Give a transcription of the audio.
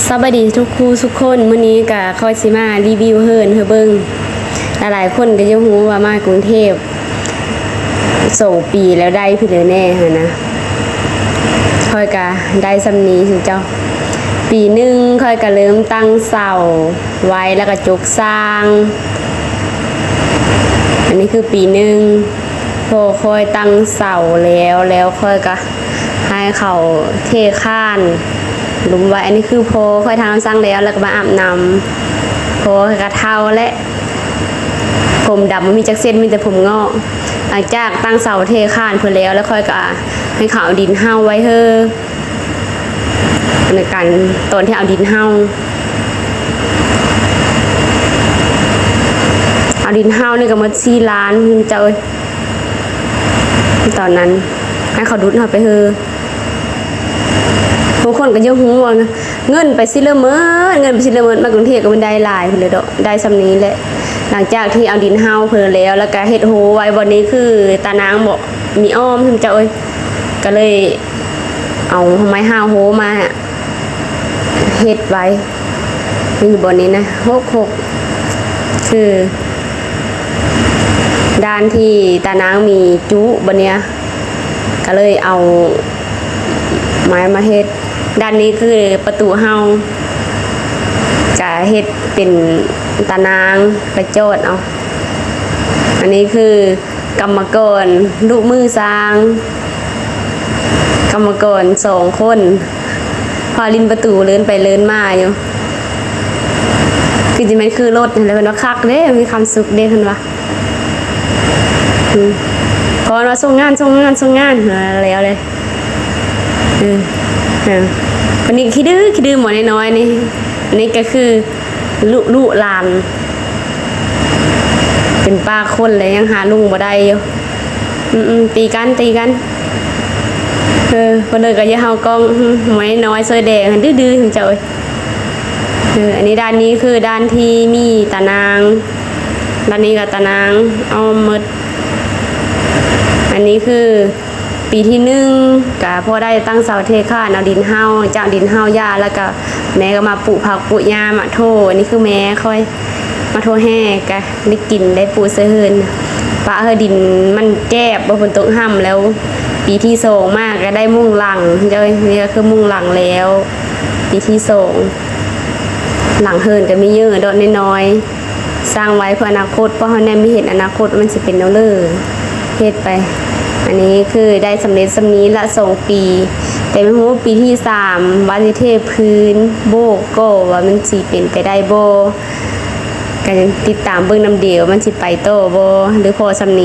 ສະບາຍດີທຸກຄູ່ທຸກຄົນ, ມື້ນີ້ກະຂ້ອຍຊິມາຣີວິວເຮືອນໃຫ້ເບິ່ງ. ຫຼາຍໆຄົນກະຢາກຮູ້ວ່າມາກຸງເທບສອງປີແລ້ວໄດ້ພີ້ແລ້ວແນ່ຫັ້ນນະ, ຂ້ອຍກະໄດ້ຊ່ຳນີ້ເຈົ້າ. ປີໜຶ່ງຂ້ອຍກະເລີ່ມຕັ້ງເສົາໄວ້ ແລ້ວກະຈົກສ້າງ. ອັນນີ້ຄືປີໜຶ່ງ ພໍຂ້ອຍຕັ້ງເສົາແລ້ວ ແລ້ວຂ້ອຍກະ ໃຫ້ເຂົາເທຄານຫຼຸມໄວ້. ອັນນີ້ຄືພໍ່ຂ້ອຍທຳຄຳສັ່ງແລ້ວ ແລ້ວກໍມາອາບນ້ຳ. ພໍ່ຂ້ອຍກໍເຖົ້າແລ້ວ ຜົມດຳບໍ່ມີຈັກເສັ້ນ ມີແຕ່ຜົມງອກ. ຫຼັງຈາກຕັ້ງເສົາເທຄານເພິ່ນແລ້ວ ແລ້ວຂ້ອຍກໍໃຫ້ເຂົາເອົາດິນເຫົ່າໄວ້ເຮີ້ ໃນການຕອນທີ່ເອົາດິນເຫົ່າ ເອົາດິນເຫົ່ານີ້ກໍໝົດສີ່ລ້ານເຈົ້າເອີຍ. ຕອນນັ້ນໃຫ້ເຂົາດຸດເຮົາໄປເຮີ້. ບາງຄົນກໍຢາກຮູ້ວ່າເງິນໄປຊິເລີເໝິດ ເງິນໄປຊິເລີເໝິດ ມາກຸງເທບກໍບໍ່ໄດ້ຫຼາຍພຸ້ນແຫຼະດອກ ໄດ້ຊ່ຳນີ້ແຫຼະ. ຫຼັງຈາກທີ່ເອົາດິນເຫົ່າເພິ່ນແລ້ວ ແລ້ວກໍເຮັດໂຮໄວ້ບ່ອນນີ້ ຄືຕານາງບໍ່ມີອ້ອມເຈົ້າເອີຍ, ກໍເລີຍເອົາໄມ້ຫ້າໂຮມາ ເຮັດໄວ້ຢູ່ບ່ອນນີ້ນະ ຫົກຫົກ ຄືດ້ານທີ່ຕານາງມີຈຸບ່ອນເນີ້ຍ ກໍເລີຍເອົາໄມ້ມາເຮັດ. ດ້ານນີ້ຄືປະຕູເຮົາ ກະເຮັດເປັນຕານາງໄປຈອດເອົາ. ອັນນີ້ຄື ກຳມະກອນລູກມືຊ່າງ ກຳມະກອນສອງຄົນ ພາຫຼິ້ນປະຕູເລີນໄປເລີນມາຢູ່. ຄືຊິແມ່ນຄືລົດຫັ້ນແຫຼະ ເພິ່ນວ່າຄັກເດ້ ມີຄວາມສຸກເດ້ ເພິ່ນວ່າ. ອືມ ເພິ່ນວ່າສົ່ງງານ ສົ່ງງານ ສົ່ງງານ ແລ້ວເລີຍ. ເອີ ເອີ ອັນນີ້ຂີ້ດື້ ຂີ້ດື້ໝໍນ້ອຍໆນີ້. ອັນນີ້ກໍຄື ລຸ ລຸຫຼານ ເປັນປ້າຄົນແລ້ວຍັງຫາລຸງບໍ່ໄດ້ຢູ່. ອືມໆ ຕີກັນ ຕີກັນ. ເອີ ເພິ່ນເລີຍກໍຢ່າເຮົາກ້ອງ ອືມ ໝໍນ້ອຍໆ ເສື້ອແດງ ດື້ໆ ເຈົ້າເອີຍ. ເອີ ອັນນີ້ ດ້ານນີ້ຄືດ້ານທີ່ມີຕານາງ ດ້ານນີ້ກໍຕານາງອ້ອມໝົດ. ອັນນີ້ຄື ປີທີໜຶ່ງ ກະພໍໄດ້ຕັ້ງເສົາເທຄານ ເອົາດິນເຫົ່າ ຈາກດິນເຫົ່າຫຍ້າ ແລ້ວກະແມ່ກໍມາປູກຜັກປູກຫຍ້າ ມາໂທ. ອັນນີ້ຄືແມ່ຂ້ອຍ ມາໂທແຮ່ ກະໄດ້ກິນໄດ້ປູກໃສ່ເຮືອນ. ປະເຮີ້ ດິນມັນແຈບ ບໍ່ຝົນຕົກຫ້ຳແລ້ວ. ປີທີສອງມາກະໄດ້ມຸງຫຼັງ ເຈົ້າ ນີ້ກໍຄືມຸງຫຼັງແລ້ວ ປີທີສອງ. ຫຼັງເຮືອນກໍມີເຍີະດອກນ້ອຍໆ ສ້າງໄວ້ເພື່ອອະນາຄົດ ເພາະເຮົາແນມມີເຫັນອະນາຄົດວ່າມັນຊິເປັນແນວເລີ ເຮັດໄປ. ອັນນີ້ຄືໄດ້ສຳເລັດຊ່ຳນີ້ລະສອງປີ ແຕ່ບໍ່ຮູ້ປີທີສາມວ່າຊິເທພື້ນໂບກກໍວ່າມັນຊິເປັນໄປໄດ້ບໍ່ ກໍຍັງຕິດຕາມເບິ່ງນຳເດ ວ່າມັນຊິໄປຕໍ່ບໍ່ ຫຼືພໍຊ່ຳນີ້.